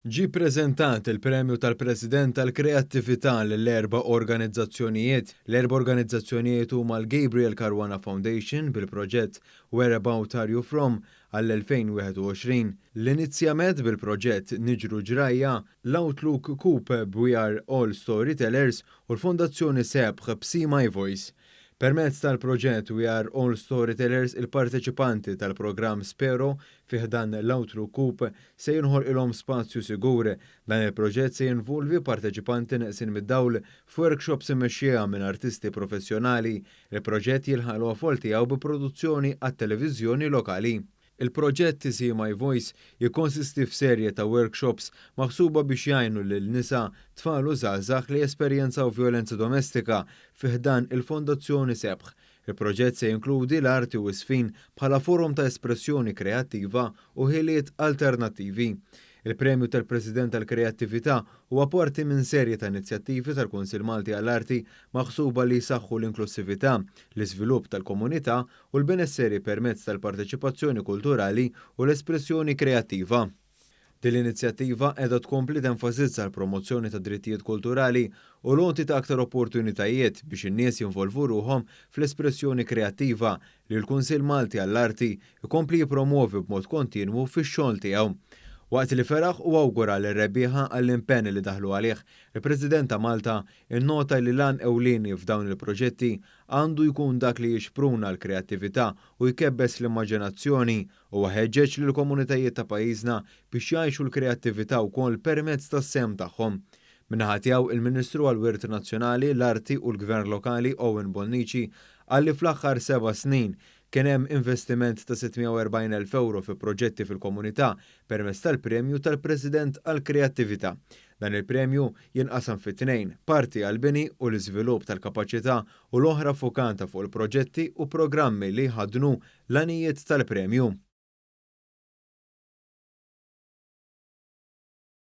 Ġie ppreżentat il-Premju tal-President għall-Kreattività lil erba' organizzazzjonijiet. L-erba' organizzazzjonijiet huma l-Gabriel Caruana Foundation bil-proġett Whereabout Are You From għall-2021, l-Inizjamed bil-proġett Niġru Ġrajja, l-Outlook Coop b'We Are All Storytellers u l-Fondazzjoni Sebħ b'See My Voice. Permezz tal-proġett We Are All Storytellers il-parteċipanti tal-programm Spero fi ħdan l-Outlook Coop se jinħolqilhom spazju sigur. Dan il-proġett se jinvolvi parteċipanti neqsin mid-dawl f'workshops immexxija minn artisti professjonali. Il-proġett jilħaq l-qofol tiegħu bi produzzjoni għat-televiżjoni lokali. Il-proġett See My Voice jikkonsisti f'serje ta' workshops maħsuba biex jgħinu lil nisa, tfal u żgħażagħ li jesperjenzaw vjolenza domestika fi ħdan il-Fondazzjoni Sebħ. Il-proġett se jinkludi l-arti u ż-żfin bħala forom ta' espressjoni kreattiva u ħiliet alternattivi. Il-Premju tal-President għall-Kreattività huwa parti minn serje ta' inizjattivi tal-Kunsill Malti għall-Arti maħsuba li jsaħħu l-inklussività, l-iżvilupp tal-komunità u l-benesseri permezz tal-parteċipazzjoni kulturali u l-espressjoni kreattiva. Din l-inizjattiva qiegħda tkompli tenfasizza l-promozzjoni tad-drittijiet kulturali u l-għoti ta' aktar opportunitajiet biex in-nies jinvolvu ruħhom fl-espressjoni kreattiva li l-Kunsill Malti għall-Arti jkompli jippromwovi b'mod kontinwu fix-xogħol tiegħu. Waqt li feraħ u awgura lir-rebbieħa għall-impenn li daħlu għalih, il-President ta' Malta nnota li l-għan ewlieni f'dawn il-proġetti għandu jkun dak li jixpruna l-kreattività u jkebbes l-immaġinazzjoni. Huwa ħeġġeġ lill-komunitajiet ta' pajjiżna biex jgħixu l-kreattività wkoll permezz tas-sehem tagħhom. Min-naħa tiegħu, il-Ministru għall-Wirt Nazzjonali, l-Arti u l-Gvern Lokali Owen Bonnici qal li fl-aħħar seba' snin kien hemm investiment ta' 640,000 ewro fi proġetti fil-komunità permezz tal-Premju tal-President għall-Kreattività. Dan il-premju jinqasam fi tnejn, parti għall-bini u l-iżvilupp tal-kapaċità u l-oħra ffukata fuq il-proġetti u programmi li jħaddnu l-għanijiet tal-premju.